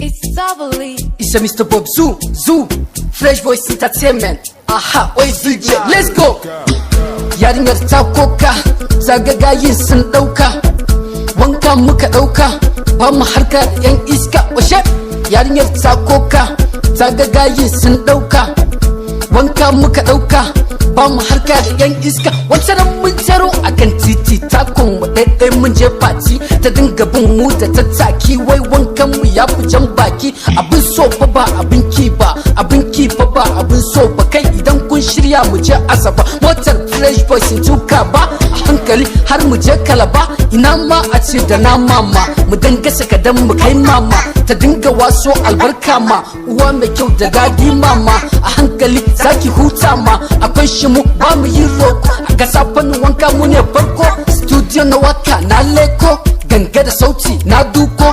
It's lovely. It's a Mr. Bob Zoo, Zoo, Fresh Voice Entertainment. Aha, oi DJ, let's go. Yarinyar ta koka, zagagayin sun ɗauka. Wanka muka ɗauka, ba mu harka yan iska. Washe, yarinyar ta koka, zagagayin sun ɗauka. Wanka muka ɗauka, ba mu harka da yan iska. Wata ran mun taro a kan titi, takon mu ɗaiɗai mun je fati, ta dinga bin mu da tattaki, wai wankan mu ya fi jan baki. Abin so fa ba abin ki ba, abin ki fa ba abin so ba. Kai, idan kun shirya mu je Asaba, motar Fresh Boys sun tuka ba a hankali har mu je Kalaba. Ina ma a ce da na mama mu danga sakadan mu kai mama, ta dinga waso albarka ma, uwa mai kyau da dadi mama. A hankali zaki huta ma, akwai shi mu ba mu yi roko. A gasa fannin wanka mu ne farko, studio na waka na leko, ganga da sauti na duko.